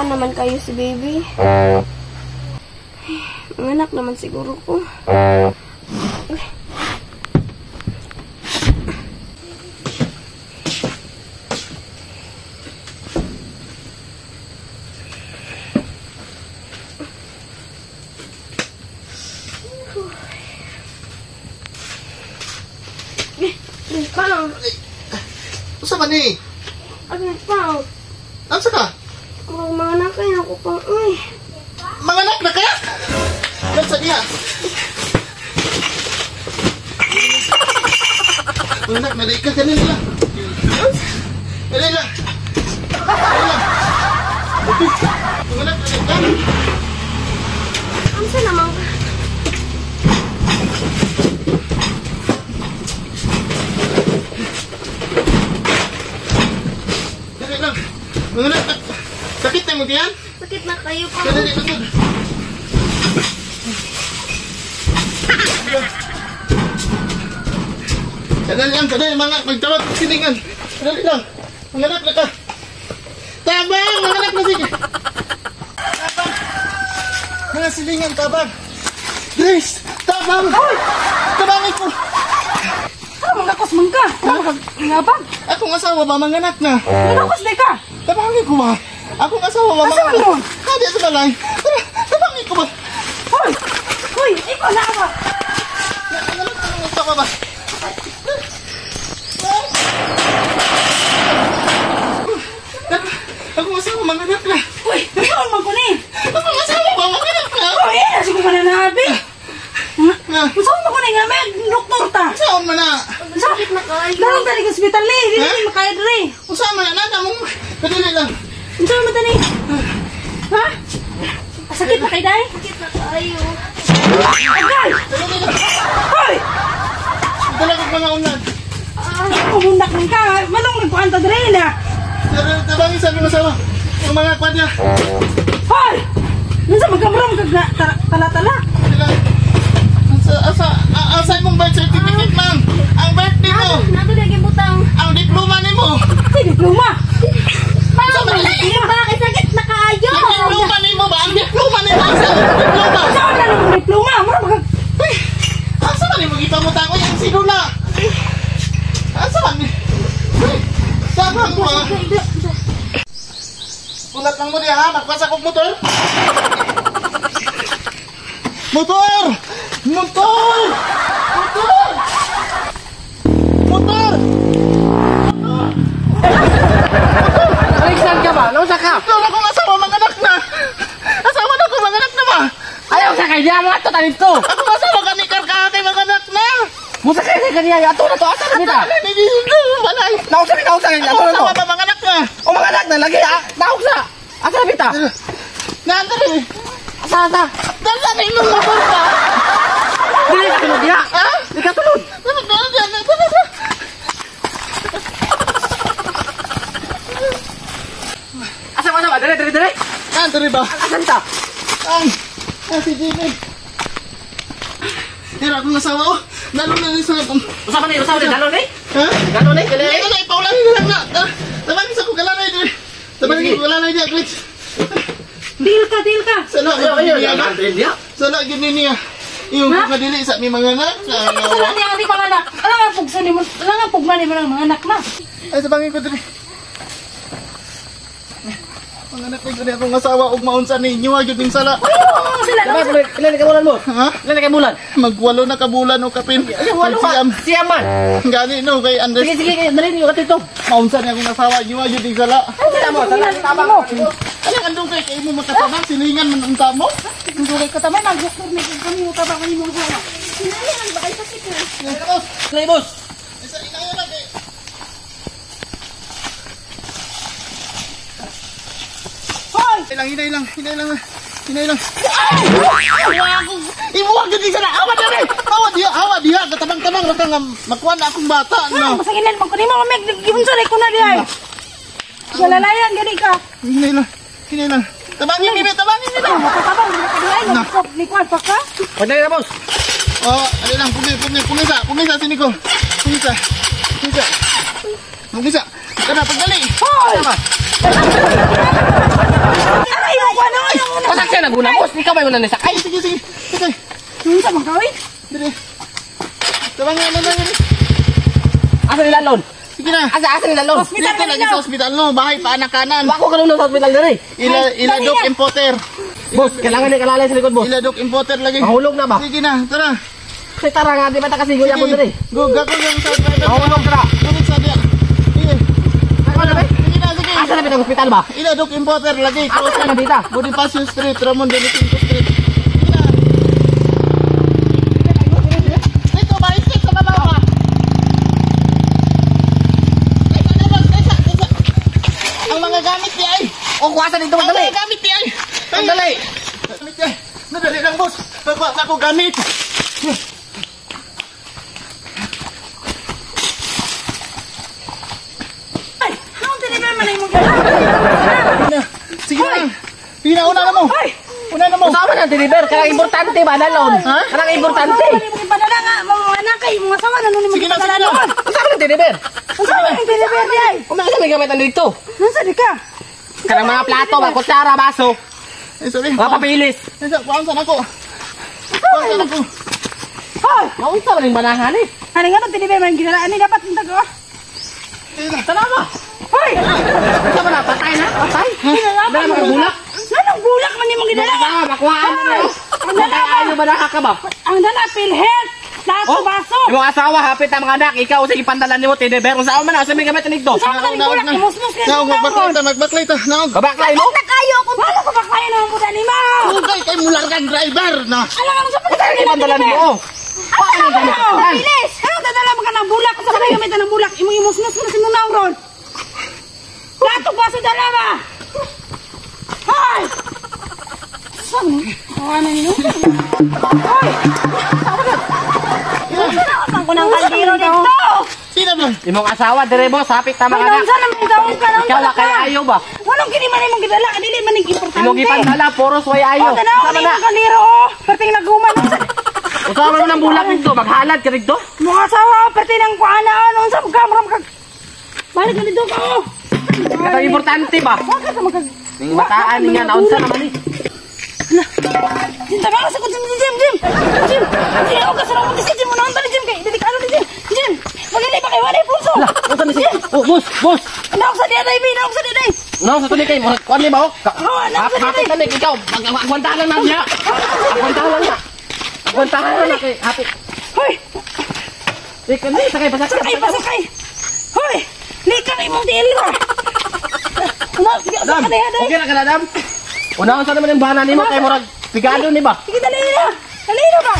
Anakan naman kayo si baby. Manganak naman siguro ko. Pa. Usa man ni? Ano pa? Asa ka? Kung mga anak kayo ako pang uy. Mga anak na ka? Nasa niya. Mga anak na ka kanila. Kanila. Kanila. Mga anak na ka. Amsa naman ka? Mga anak, sakit na mo diyan? Sakit na kayo pa. Dali, dali. Dali lang, dali mga magtawag silingan. Dali lang. Mga anak na ka. Tabang, mga anak na sige. Tabang. Mga silingan, tabang. Grace, tabang. Hoy! Tabangin ko. Ano mangakos man ka? Ano ngabag? Akong asawa ba manganak na? Mangakos di ka? Tabangin ko ba? Akong asawa ba? Asa man mo? Hadi sa balay. Tabangin ko ba? Hoy! Hoy! Ikaw na ba? Nanganak na ang asawa ba? Akong asawa manganak na. Hoy! Ikaw man ko ni! Akong asawa ba manganak na? Hoy! Sige ka na nabi! Saan mo ko na nga? May doktor ta! Saan man na? Sakit na kayo. Darang tani ka ospital ni. Dili ni makaya diri. Unsa man na na mong kadali lang. Unsa man tani? Ha? Sakit na kay day? Sakit na kayo. Agay! Hoy! Dala kog mga unan. Umundak man ka. Manong nagkuan ta diri na. Tabangin sa akong asawa. Ang mga kwan niya. Hoy! Unsa magkamrom kag tala-tala? Asa imong birth certificate, ma'am? Ang birthday mo. Nato lagi butang. Ang diploma nimo. Si diploma. Bakit sakit na kayo? Ang diploma nimo ba? Ang diploma nimo. Asa ang diploma? Saan na nimo diploma? Mura mag. Uy, asa man nimo gipamutang oy ang sidula? Asa man ni? Uy, tabang mo. Ulat lang mo diha ha, magpasa kog motor. Motor! Motor! Motor! Motor! Motor! Alexan ka ba? Nausa ka? Ikaw na kong asawa, mga anak na! Asawa na ko, mga anak na ba? Ayaw sa kanya, mga ato tanin to! Akong asawa ka ni Karka kay mga anak na! Musa kayo sa kanya, ato na to, asa na kita? Balay! Nausa ka, nausa ka, ato na to! Asawa ba, mga anak na! O mga anak na, lagi, nausa! Asa na kita? Nandari! Asa, asa! Dala na imong motor ba? Dili ka tulod diha! Ha? Di ka tulod! Asa ba, asa ba? Dali, dali, dali! Nandari ba? Asa ta? Ang! Si Jimmy! Pero akong asawa oh! Lalo na rin sa... Usa pa ni, usa pa ni, dalo ni? Ha? Dalo ni, dali! Dali, paulahin na lang na! Tabangin sa kugalanay dili! Tabangin sa kugalanay dili, Glitch! Deal ka, deal ka! Sala, Ayaw, niya ba? ayaw! Sala, gini niya. Iyong kukadili sa mi mga anak. Sala niya ang mga anak. Alam nga pugsa ni mo, alam nga pugma ni mo ng mga anak na. Ay, tabangin ko dili. Mga anak ko dili akong asawa ug maunsa ninyo ha gyud ning sala. Ayaw, sila. Ilan na kabulan mo? Ha? Ilan na kabulan? Magwalo na kabulan o kapin. Ay, walo ka. Siyam man. Gani no kay Andres. Sige, sige, dali niyo ka dito. Maunsa niya akong asawa inyo ha gyud ning sala. Sila mo, sala, tabang mo. Alang andong kay kay mo makatabang silingan man unta mo. Dugay ko tamay magdoktor ni kami mo tabang ni mo asawa. Sinalian ba kay sakit na? Dali, boss. Isa inayo lang eh. Hoy! Hinay lang, hinay lang, hinay lang. Ay! Imuha gyud ni sana. Awa diri. Awa diha, awa diha. Katabang-tabang ra ka nga makuha na akong bata no. Masakinan man ko nimo kami giunsa ko na dihay. Galalayan gani ka. Hinay lang, hinay lang. Tabangin ni, tabangin ni. Makatabang gani ka dihay, ni kuan pa ka. Pwede na, boss. Oh, ano lang, pugay, pugay, pugay sa sini ko. Pugay sa. Pugay sa. Pugay sa. Kana pagdali. Hoy! naguna, boss. Ikaw ba yung nanisakay? Sige, sige. Sige. Unsa man ka oy? Dire. Tabangan na lang. Dire. Asa nila lon? Sige na. Asa nila lon? Hospital Dito na lagi sa ospital no, bahay pa anak kanan. Wako ka sa hospital diri. Ila ila Dali dok na. importer. Boss, kailangan ni kalalay sa likod, boss. Ila dok importer lagi. Mahulog na ba? Sige na, tara. Kasi tara nga, di ba ta kasi guya mo diri? Go, gako lang sa driver. Mahulog tara. Sunod sa diya. Sige. Ano na ba? Sige na, sige. Asa na bitang hospital ba? Ila dok importer lagi. Asa na dita? Bonifacio Street, Ramon de Lucinto Street. Sige na. Dito ba? Isip sa baba ba? Kaysa na boss, kaysa, kaysa. Ang mga gamit ni ay. O kuwasa dito Ang magdali. mga gamit ni ay. Ang dali. Gamit ni ay. Nadali lang boss. Magwa na ako gamit. Ay, how dili ba man imong gidala? Sige na. Sige na. Sige na, una na mo. Ay! Una na mo. Usawa na deliver, kanang importante ba dalon? Ha? Kanang importante. Unsa man imong ipadala nga mga anak kay mga asawa na nun imong Sige na, ipadala sige na. noon. Usawa na deliver. Unsa man imong deliver di ay? Umasa may gamit ang dito. Unsa di ka? Kanang mga plato, mga kutsara, baso, Ay, sorry. mga papilis. Ay, sa, kuhaan saan ako. Kuhaan saan ako. Hoy! Maunsa man yung banahan eh. Ano nga nung deliver man gidala ani dapat unta ko. Sige na. Tanawa. Hoy! Unsa man na patay na, patay. Dala Dala mga bulak. Anong bulak man imong gidala? Asawa, makuhaan na. Hoy! Ang dala Patay ayo ba ka ba? Ang dala PhilHealth, plato baso. Imong asawa hapit ang mga anak, ikaw sige pandalan nimo deliver. Unsa man na sa may gamit ang dito. Unsa man ang bulak imusmos ka Naog, magbaklay ta, magbaklay ta. Naog. Babaklay mo. Nakayo ako. Wala ko baklayan naman po dani mo. Ugay kay mulargang driver na. Alam nga sa Unsa man pandalan mo? Ano ka? Bilis! Ano dadala mo ka ng bulak? Sa mga gamit ng bulak, imong imusmos mo na sinunaw ron. Plato baso dala ba? Hoy! Saan? Kawanan ninyo? Hoy! Ang kunang kaldero dito. Sino ba? Imong asawa dire boss, hapit ang Ay, mga anak. naunsa naman itaong ka, naunsa Ikaw na wa kay ka. ayo ba? Walang kini man imong gidala, dili man ning importante. Imong gipandala puros way ayo. Oh, tanaw Unsa ni man na? imong kaldero oh. Perting naguman. Unsa man ang bulak dito, maghalad ka dito. Mga asawa, perting nang kuana oh, unsa ka mura ka. Balik na dito ka oh. Katong importante ba? Wa ka sa magkag Ning bataan ni nga naunsa naman ni. Jim, tama ka sa Jim, Jim, Jim. Jim, Jim, ako ka sa nang si Jim, unahan tali Jim kay delikado ni Jim. Jim, magili pa kay wala pulso. Lah, unsa ni si? Oh, boss, boss. Naog sa diay, bi, naog sa diay. Naon sa tuloy kay mo kuan ni ba oh? Oh, naog sa Hapit diay. na ni ikaw, agwantahan lang na niya. Agwantahan lang na. Agwantahan lang na kay hapit. Hoy, Ikaw ni sakay pasakay. sakay pa sakay. Hoy, lika kay imong tiil ba. Una, sige, sa Dam, ka diay, okay ra ka na dam. Unahon sa naman yung bana nimo kay murag pigado ni ba? Sige, dali na. Dali na ba?